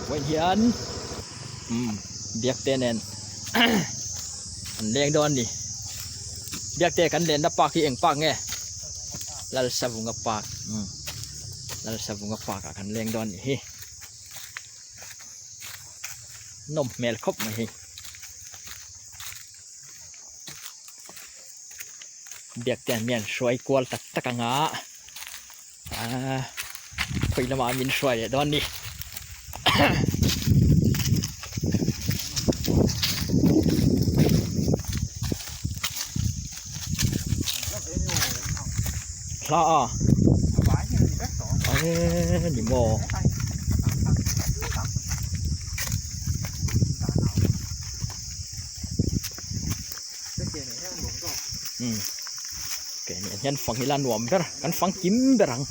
Vawiin hian umm biakte nen an leng dawn a ni. Biakte kan lenna park hi eng park nge? Lalsavunga park umm Lalsavunga park ah kan leng dawn a nih hi. Nawm hmel khawp mai hi. Biakte an hian hruai kual tak tak ang a aaa khawi lamah min hruai leh dawn a ni. Hla a eng ni maw. Umm keini ah hian fang ila nuam ber kan fang kim ber ang.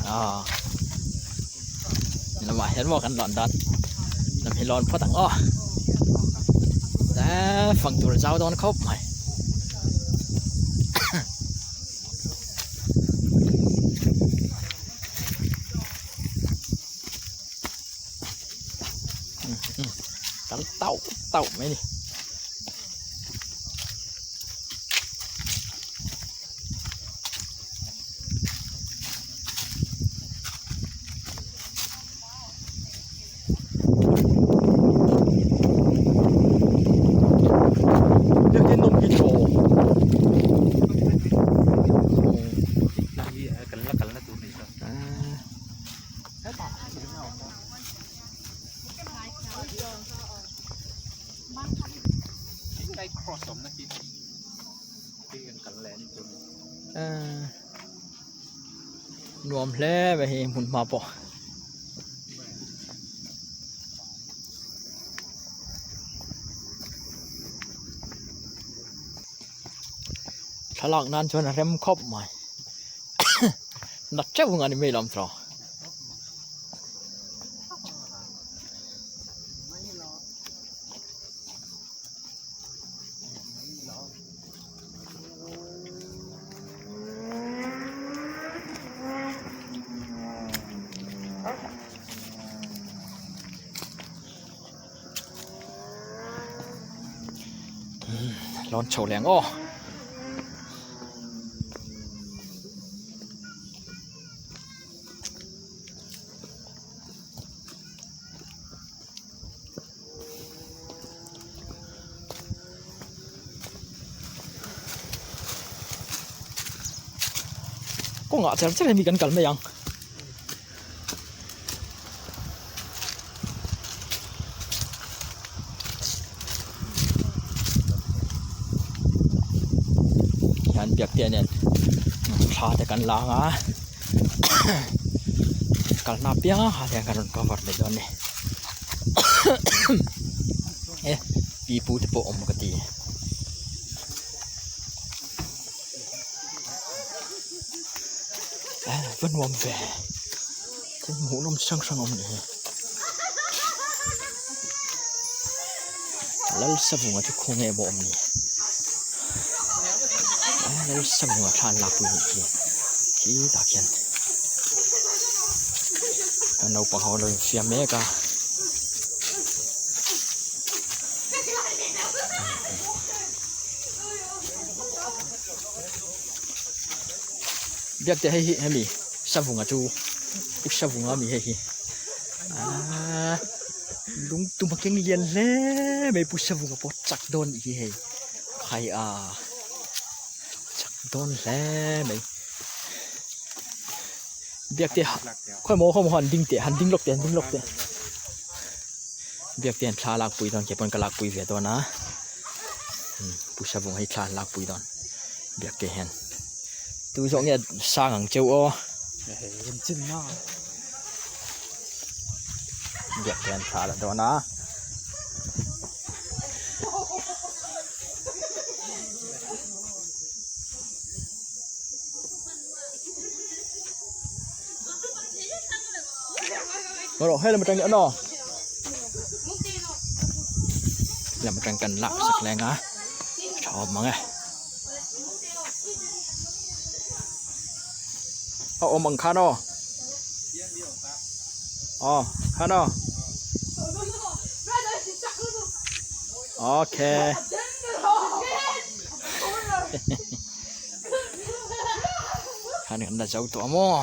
Aaa lamah hian maw kan lawn dawn lam hi lawn phawt ang aw eee fang tur a zau dawn khawp mai. Kan tauh tauh mai a ni. Nuam hle mai hei hmun hma pawh. Thlalak nan chuan a rem khawp mai nat teuh ang a ni mai lo ang tawh. Lawn chho leh ang aw. Kawngah cher cher hi mi kan kal mai ang. Hian biak te nen thla te kan lang a kalna apiang a hian kan rawn cover leh dawn a ni e pipu te pawh awm ka ti. Va nuam ve thil hmuhnawm chi hrang hrang a awm a nih hi Lalsavunga chu khawnge maw awm ni Lalsavunga thla an lakpui anih hi khi tah khian naupang ho an lo infiam mek a. Biak te hei hi hemi savunga chu u savunga ami hei hi aaa lungtum a keng lian hle mai pu savunga pawh chak dawn anih hi hei khai a chak dawn hle mai biak te khawimaw khawimaw han ding teh han ding lawk teh han ding lawk teh. Biak te hian thla a lakpui dawn kei pawn ka lakpui ve dawn a Pu Savunga hi thla an lakpui dawn biak te hian tu zawk nge sang ang cheu aw biak te hian thla a la dawn a. Rawh hei lam atang hian aw lam atang kan lak sak leng a tha awm mang e a awm ang khan aw aw khan aw okay Khan kan la zo tawh a maw.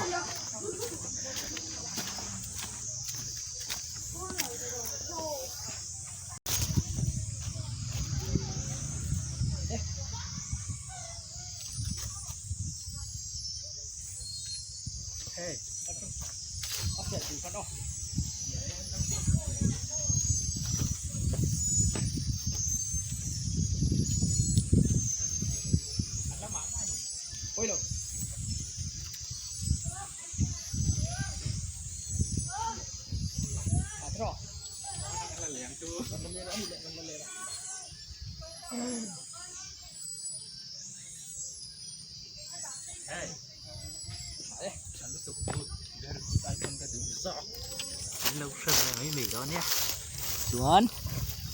Chuan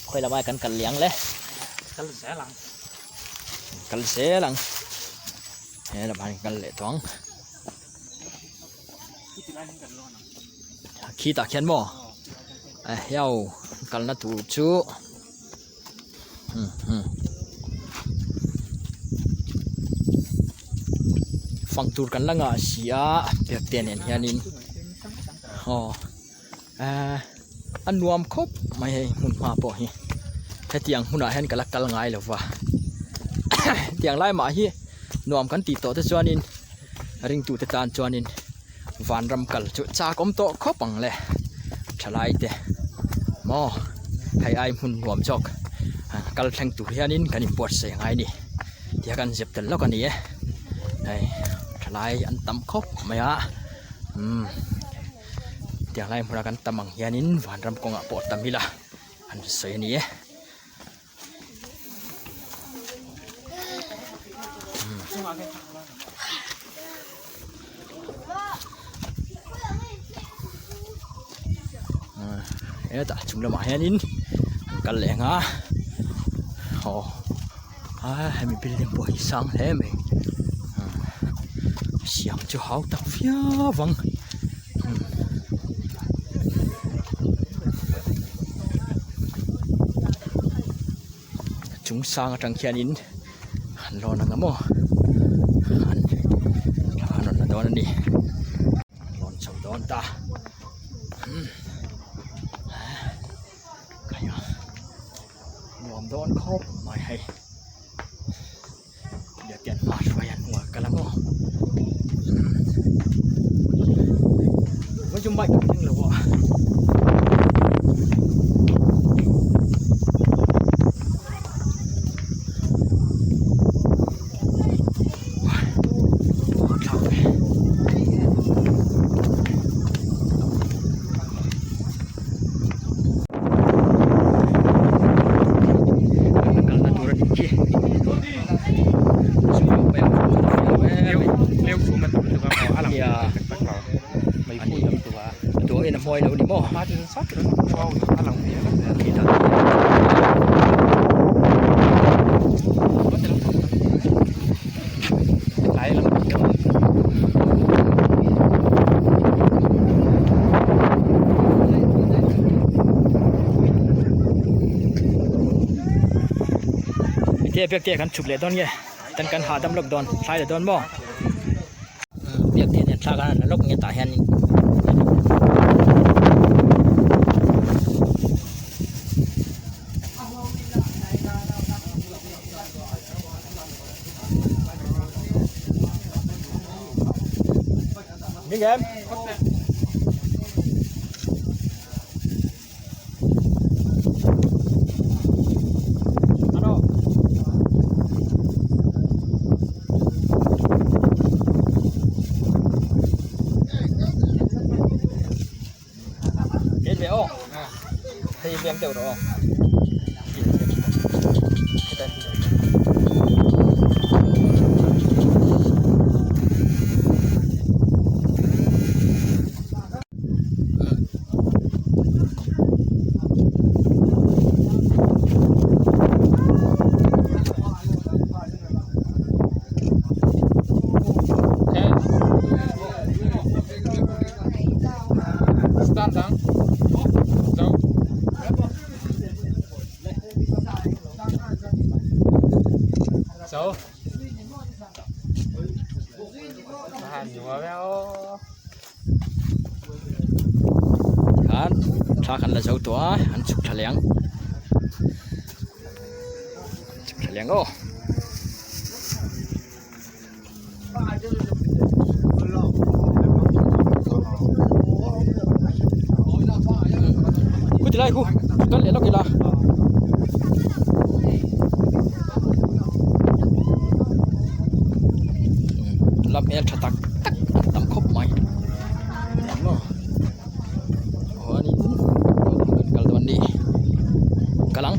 khawi lamah kan kal liang le kal zel ang kal zel ang he lamah hian kal leh tawh ang khitah khian maw eheu kalna tur chu. Fang tur kan la ngah si a biakte nen hianin aw ehh a nuam khawp mai hei hmun hma pawh hi hetiang hmunah hian ka la kal ngai lo va hetiang lai mah hi nuam kan tih tawh te chuanin ringtute tan chuanin. Vanram kal chu chak awm tawh khawp ang le thalai te maw hei ai hmun nuam zawk kal thleng tur hianin kan inbuatsaih angai a ni tia kan zep tel lawk a ni e hei thalai an tam khawp mai a umm tiang lai hmunah kan tam ang hianin vanram kawngah pawh tam ila an sawi a ni e. Hetah chung lamah hianin an kal leh ang a aw a hemi building pawh hi sang hle mai siam chu hau tak viau ang. Chung sang atang khianin an lawn ang maw an rawn la dawn a ni an lawn chho dawn ta nuam dawn khawp mai hei. Biakte an hma hruai an hmuh a kal ang aw vawi chu bike ka keng lo a. Kalna tur a nih khi. Tuangin a hmuai lo ni maw? Tia biak te kan chhuk leh dawn nge tan kan hahdam lawk dawn thlai leh dawn maw biak te hian thla kan han la lawk nge tah hianin. Ding em? ve aw hei veng deuh rawh aw Start ang. Zo. Zo. Khan thla kan la zo tawh a an chhuk thla leh ang chhuk thla leh ang aw. Khu ti lai khu kal leh lawk ila. La hmel tha tak tak an tam khawp mai engmaw chuanin kan kal dawn ni kal ang.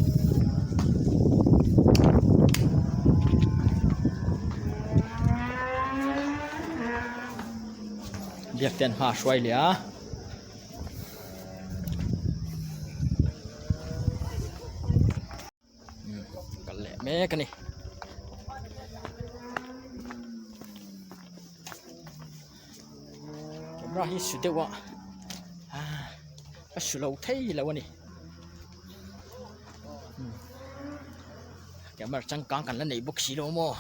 Biak te an hma a hruai leh a. Kal leh mek a ni. Camera hi su deuh a a su lo thei lo a ni. Camera changkang kan la nei bawk si lo maw.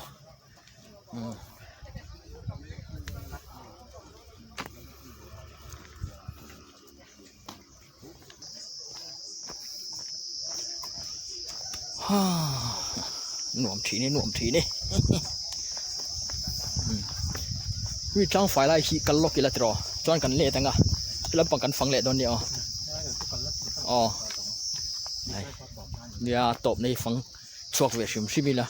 Nuam thin e nuam thin e mi tlang fai lai hi kal lawk ila tiraw chuan kan let anga lampang kan fang leh dawn nia aw aw nia tawp nei fang chhuak ve hrim hrim ila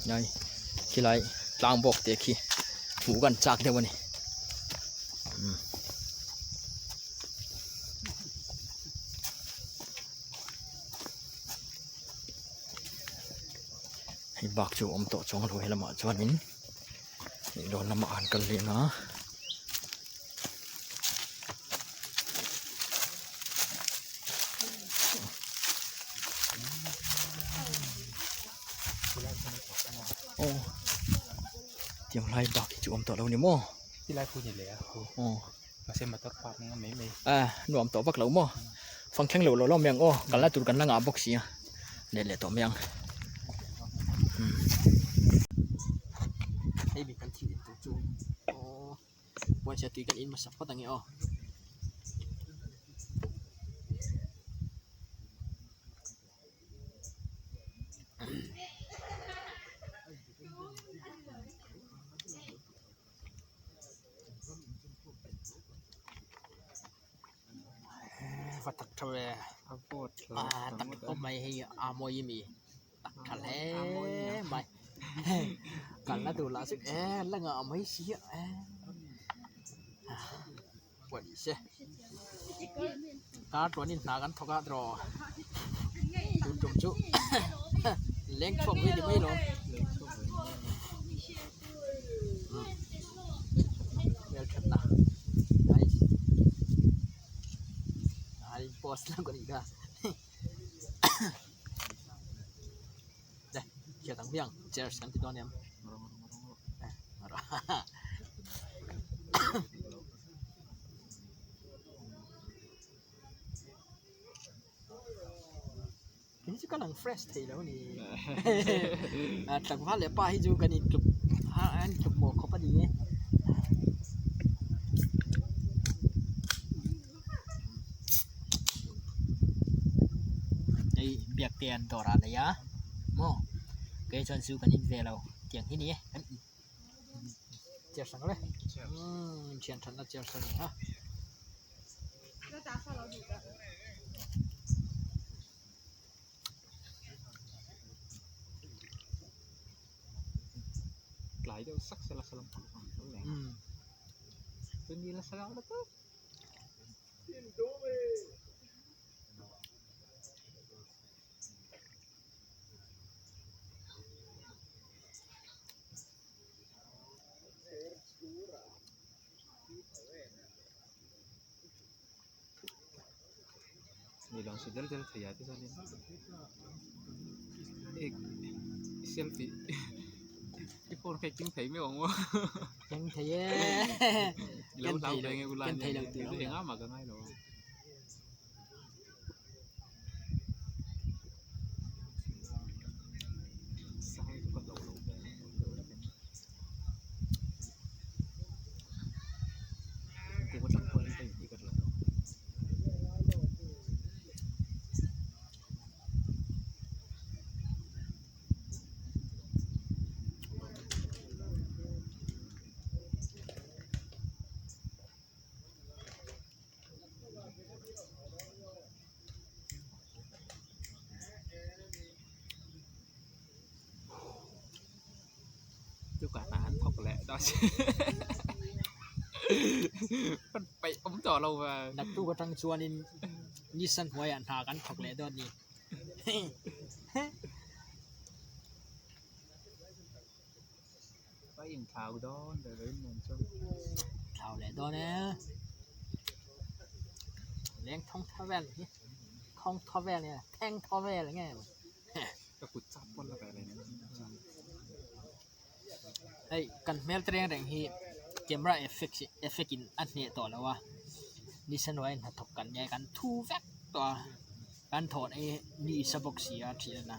nai khilai tlang bawk te khi hmuh kan chak deuh a ni. Hei bak chu awm tawh chuang lo helamah chuanin leihlawn lamah an kal leh a. Aw tiang lai bak hi chu awm tawh lo ni maw. Ti lai khu ni leh a khu aw mahse motor park anga mai mai a nuam tawh vak lo maw fang thleng lo lo lo mai ang aw kalna tur kan la ngah bawk si a let leh tawh mai ang hei mi kan thil in tur chu aw puanchhia tui kan in hmasa phawt ang e aw. Va tak tha ve a tak khawp mai hei a mawi ami tak tha hle mai kalna tur lah chu e la ngah mai si a e pawh ni se kar tuanin hna kan thawk a tiraw tun tum chu leng chhuak ve ni mai lawm. Hmelthatna ai ai post lam ka nih kha le hriat ang hmiang chairs kan ti dawn em Kei chu ka lang fresh thei lo a ni tlangval leh pa hi chu kan intluk a an intluk mawh khawp a ni e. Hei biak te an dawrah a nei a maw kei chuan zu kan in ve lo tiang hi a ni e kan in cheers ang le umm thian thatna cheers a ni a. Tlai deuh sak sela salam pang ang tho leh. Tuni la salam la tu. Leihlawn su del del thei ah te chuanin hei selfie i phone kha i keng thei meuh ang aw. Keng thei e. I lo hlau ve nge u lai nia engah mah ka ngai lo. Tukah an thawk leh dawn kan peih awm tawh lo ve. Naktuk atang chuanin Nissan hnuaiah hna kan thawk leh dawn ni. Ka inthlau dawn ve ve in nen chuan. Thlau leh dawn e. Leng thawng tha vel hi. Thawng tha vel nge theng tha vel nge. Ka kut chak pawn la ve leh nen. Hei kan hmel te reng reng hi camera effect effect in a hneh tawh lo a. Nissan hnuaiah hnathawk kan nia kan thu vek tawh a. Kan thawhna hi mi sa bawk si a thian a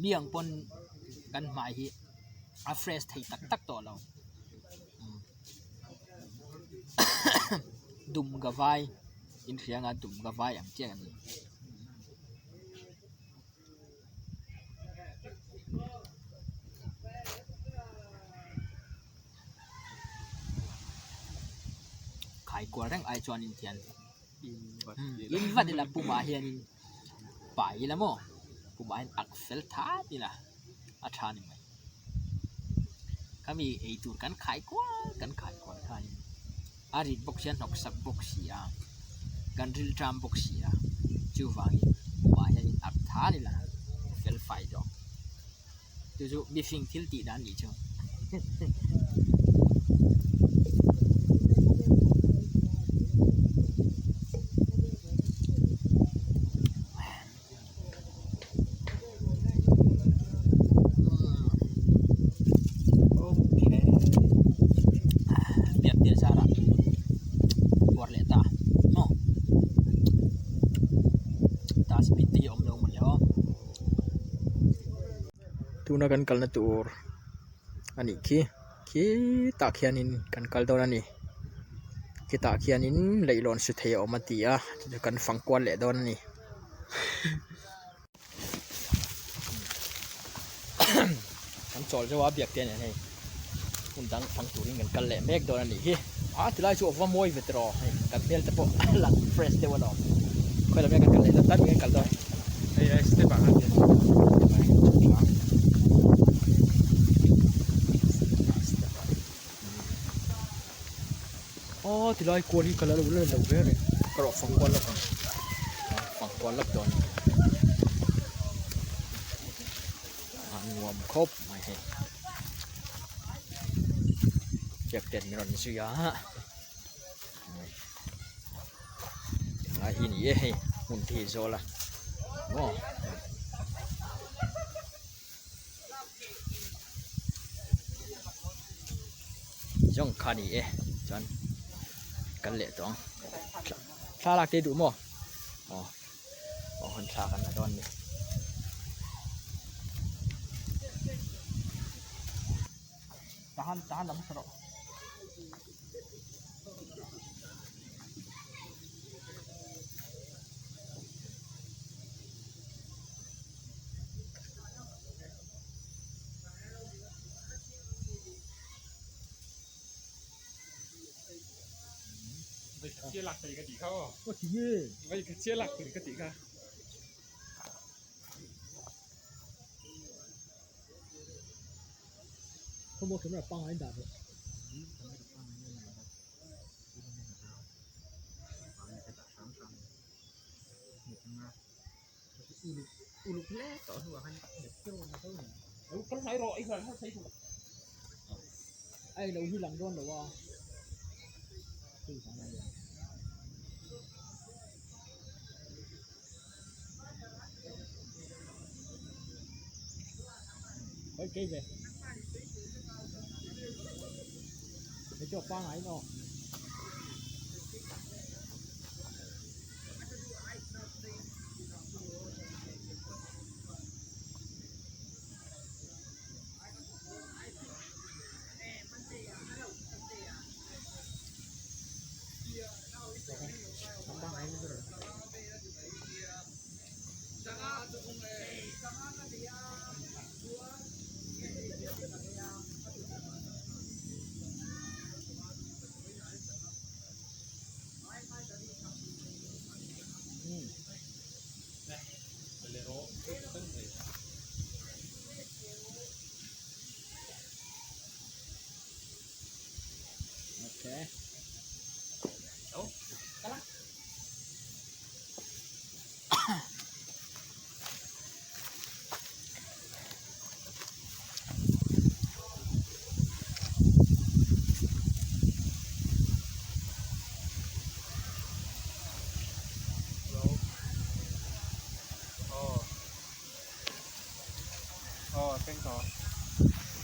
mi ang pawn kan hmai hi a fresh thei tak tak tawh lo dum ga vai inhria anga dum ga vai ang chiah a ni. Khaikual reng ai chuan inthian. In vat ila pumah hianin pai ila maw pumah hian ak fel that ila a tha ni mai khami eitur kan khai kual kan khai kual khanin a rit bawk sia hnawk sak bawk si a kan ril ṭam bawk si a chuvangin pumah hianin ak that ila fel fai zawk chu chu mihring thil tih dan nih chu. Biak tir zarah puar leh ta maw dustbin te hi a awm lo maw le aw. Tuna kan kalna tur a nih khi khitah khianin kan kal dawn a ni khitah khianin leihlawn su thei a awm a ti a chu chu kan fang kual leh dawn a ni. Kan chawl zeuh a biak te nen hei hmun dang fang turin kan kal leh mek dawn a nih hi a tilai chu a va mawi ve tawh hei kan hmel te pawh a lang fresh deuh alawm khawi lam nge kan kal leh dawn tan kan kal dawn. Hei ai step ah khan hian Aw tilai kual hi ka la lo la lo ve reng ka rawh fang kual lawk ang fang kual lawk dawn a nuam khawp mai hei biak ten min rawn zui a tunlai hi ni e hei hmun te hi zawl a maw. Zawng kha ni e chuan kal leh tawh ang thla lak te duh maw aw aw han thla kan la dawn a ni. Tahan tahan lam hre rawh. Khaw maw camera pangngai in dah rawh. Ai lo hi lang dawn lo a. Kei ve. Hei chu a pangai in aw. Okay. Hello. Aw. Aw, thank you.